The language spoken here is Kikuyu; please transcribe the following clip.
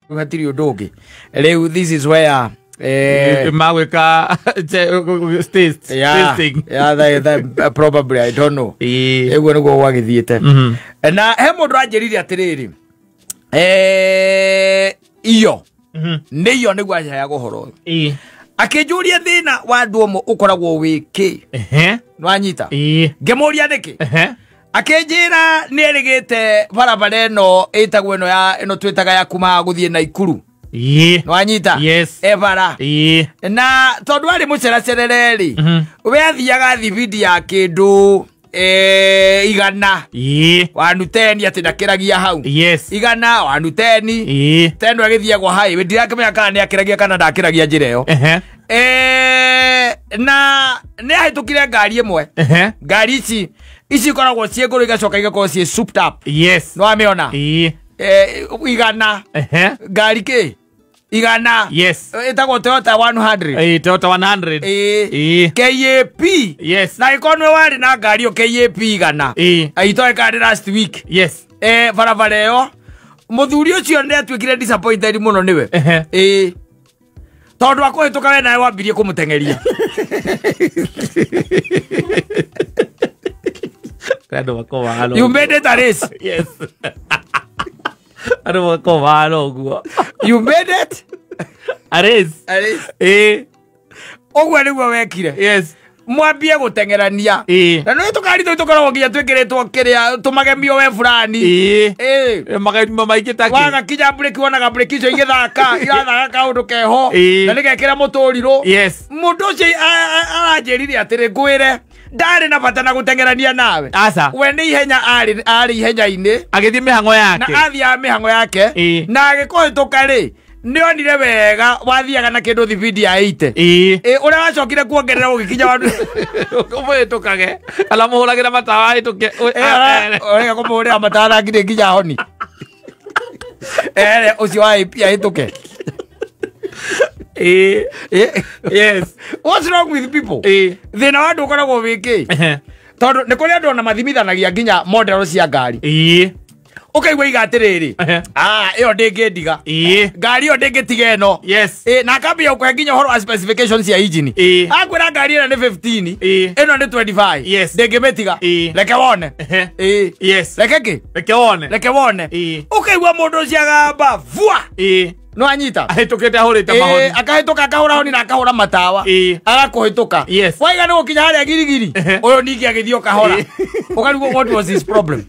Hatirĩ ũndũ ũngĩ rĩu, this is where Magwĩka taste tasting. Yeah, probably, I don't know. Ĩguo nĩguo gwagĩthiĩte. Na he mũndũ anjĩrire atĩrĩrĩ, iyo nĩ iyo nĩguo aheaga ũhoro ũyũ. Akĩnjũria thĩna wa andũ ũmwe ũkoragwo wĩ kĩ. Nĩwanyita? Ngĩmũria nĩkĩ. Akĩnjĩra nĩ erĩgĩte barabara ĩno ĩtagwo ĩno ya ĩno twĩtaga ya kuma gũthiĩ Naikuru. Nĩwanyita? Yes. Ebara na tondũ arĩ mũceracerere rĩ, we athiaga thibindi ya kĩndũ 100 wanuteni atĩ ndakĩragia hau. 100 wanuteni teno agĩthiagwo highway, ndirakĩmenya kana nĩ akĩragia kana ndakĩragia njĩra ĩyo. Na nĩ ahĩtũkire ngari ĩmwe. Ngari ici ikoragwo ciĩ ngũrũ, igacoka igakorwo ciĩ souped up. Nĩwamĩona? 100. Ngari kĩ 100. Ĩtagwo Toyota 100. Toyota 100. KAP. Na ĩkorwo nĩwe warĩ na ngari ĩyo KAP 100 aitoe karĩ last week. Barabara ĩyo mũthuri ũcio nĩ atuĩkire disappointed mũno nĩwe. Tondũ akũhĩtũka we nawe wambirie kũmũteng'eria. Andũ makoragwo mahana You ũguo. made it a race. Yes. Andũ makoragwo mahana ũguo. You made it A race. a race. Ũguo nĩguo wekire. Mwambie gũteng'erania. Na nĩ tũkari tũu tũkoragwo nginya twĩkĩrĩtwo kĩrĩa tũmagemio we fulani. Magaima maingĩ ta kĩ? Waga kinya breki, wonaga breki icio igĩthaka, irathaka kaũndũ keho. Na nĩgekĩra mũtũrirũ. Mũndũ ũcio aranjĩrire atĩrĩ, ngwĩre ndarĩ na bata na gũteng'erania nawe. Aca. We nĩ ihenya arĩ ihenya-inĩ. Agĩthiĩ mĩhang'o Na yake. athiaga mĩhang'o yake. Na agĩkũhĩtũka rĩ, nĩ onire wega wathiaga na kĩndũ thibindi ya 80. Ũrĩa wacokire kuongerera ũgĩkinya wandu. Ũmũhĩtũkage kana mũhũragĩra matawa ahĩtũke. Ũrega kũmũhũrĩra matawa na nginya nginya honi ere ũcio wa AP ahĩtũke. What's wrong with people? Thĩna wa andũ ũkoragwo wĩ kĩ? Tondũ nĩ kũrĩ andũ ona mathimithanagia nginya model cia ngari. Ũkaigua iga atĩrĩrĩ, "Ah, ĩyo ndĩngĩndiga. Ngari ĩyo ndĩngĩtiga ĩno." Na akambia gũkũhe nginya ũhoro wa specifications cia engine. Akwĩra ngari ĩno nĩ 15, ĩno nĩ 25. Ndĩngĩmĩtiga. Reke wone. Reke kĩ? Reke wone. Reke wone. Ũkaigua mũndũ ũcio agamba vua. Nĩwanyita? Ahĩtũkĩte ahũrĩte mahoni. Akahĩtũka akahũra honi na akahũra matawa. Agakũhĩtũka. Waiga nĩ gũkinya harĩa girigiri. Ũyũ ningĩ agĩthiĩ o kahora. Ũkarigwo what was his problem.